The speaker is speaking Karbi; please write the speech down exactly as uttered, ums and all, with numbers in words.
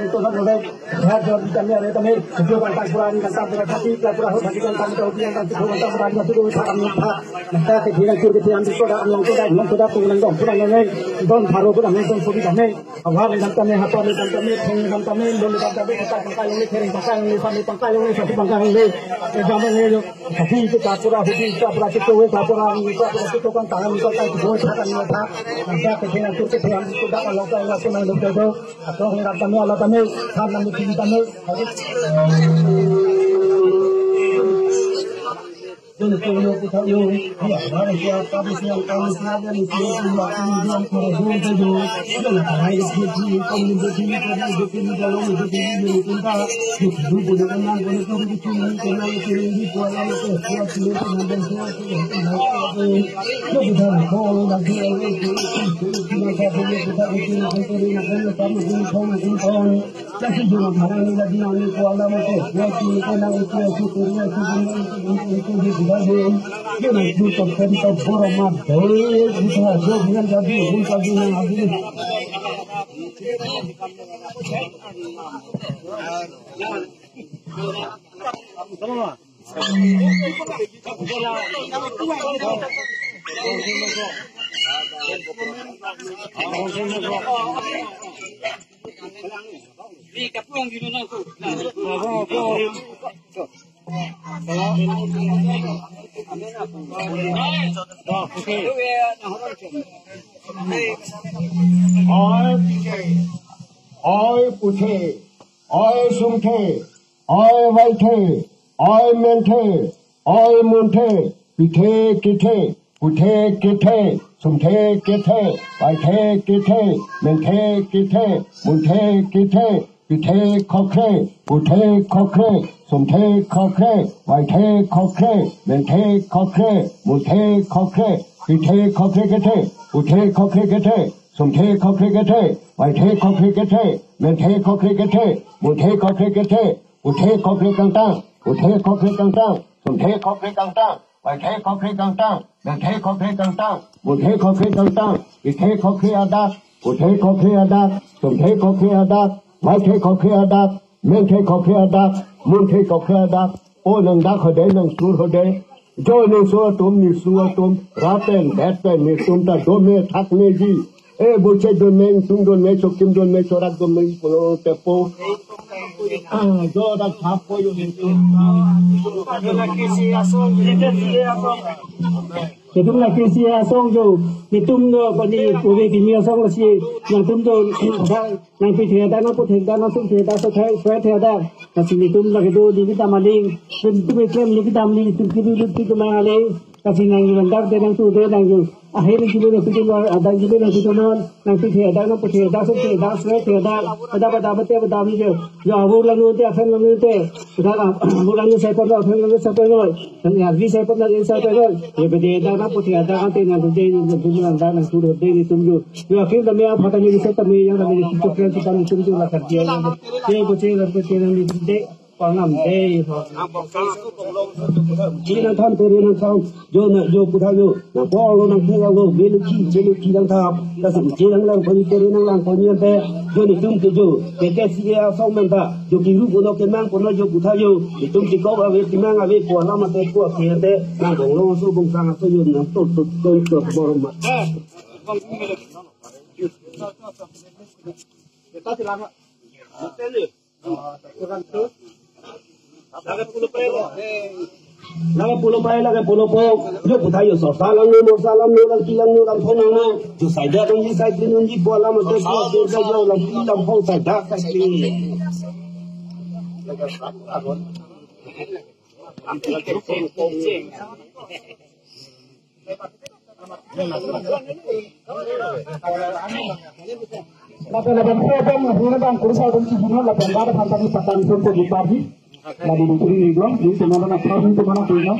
Nangtum nang nang. Har jor di kami are kami. Jor bangkai pura ni kanta pura kati, pura pura ho bagi kanta pura, pura kanta pura, pura pura pura pura pura pura. Nangta ke bilang jor ke bilang di soda, bilang soda, bilang soda, bilang dong, bilang nang nang. Don pharo bilang nang, don puri kami. Awar ni kanta me, hapar ni kanta me, thong ni kanta me, don ni kanta me, kita bangkai longle, kering bangkai longle, sami bangkai longle, sami bangkai longle. Eh, jam longle yo. Tapi itu kapura, hubi kapura, kita we kapura, kapura kita kan tangan kita kan itu buat tangan kita. Nangta ke bilang jor ke bilang di soda, bilang soda, bilang soda. Atong ni kanta me, ala kanta me, kanta me, kanta me. Oi puthe, oi sumthe, oi vaithe, oi menthe, oi munthe, pithe kithe, puthe kithe, sumthe kithe, vaithe kithe, menthe kithe, munthe kithe, pithe khokre, puthe khokre, sumthe khokre, vaithe khokre, menthe khokre, munthe khokre, pithe khokre kithe, puthe khokre kithe, sumthe khokre kithe, vaithe khokre kithe, menthe khokre kithe, munthe khokre kithe, puthe khokre kangtang, puthe khokre kangtang, sumthe khokre kangtang, vaithe khokre kangtang, menthe khokre kangtang, munthe khokre kangtang, pithe khokre adak, puthe khokre adak, sumthe khokre adak, vaithe khokre adak, menthe khokre adak, munthe khokre adak. O nang dak hode, nang sur hode. Jo nang sur atum, nang sur atum, rat pen, bet pen, nangtum ta dome thak ne ji. E boche dome, tum dome, chokim dome, chorak dome, polo tepo. Ah, jo dak thap po yo nangtum. Nangtum lake isi asong jo, nangtum do pani, ove kimi asong lasi, nangtum do, nang pithe adak, nang puthe adak, nang sumthe adak, so thai, so thai adak. Lasi nangtum lake do, neli ta maling, nangtum iklem, neli ta maling, nangtum kiri, nangtum kiri maling. Lasi nang nang dak de, nang tu de, nang jo. Ahe neli kiri, nang tu de, adak kiri, nang tu de, nang pithe adak, nang puthe adak, sumthe adak, so thai adak. Adak, adak, adak, adak, adak, jo. Jo, abur langno te, aphen langno te. Adak, abur langno sai pon, aphen langno sai pon. Nang arvi sai pon, nang sai pon. Ye bede adak, nang puthe adak, ante nang tu de, nang tu de, nang dak, nang tu de, nangtum jo. Yo, akhir tame aphan tame, bisa tame, yang tame, kita keren, kita nangtum jo, lakan dia, yang. Ye, boche, lakan dia, nang tu de. Pangam dei ho. Ji nang than peri nang sang, jo na jo putha jo. Nang polo nang pula lo, belu ki, belu ki nang thap. Lasi ji nang lang peri peri nang lang peri nang te. Jo nangtum ke jo. Ke ke si ya song men ta. Jo kiru kono kemang kono jo putha jo. Nangtum kikok ave kemang ave ko alam ate ko ake te. Nang bong lo so bong sang so jo nang to to to to bor ma. Lake pulo pai, lake pulo po. Yo puthai yo sorsa langno, morsa langno, langpi langno, langpho langno. Yo saida dong, yo saida dong, yo bola mo, yo saida yo, langpi langpho saida, saida. Lapen lapen ke abang, abang, abang, kursa abang si hino, lapen rat aphan tadi patang pun pun dipabi. Lagi dukuri ni dong, ini teman anak pun, teman anak pun.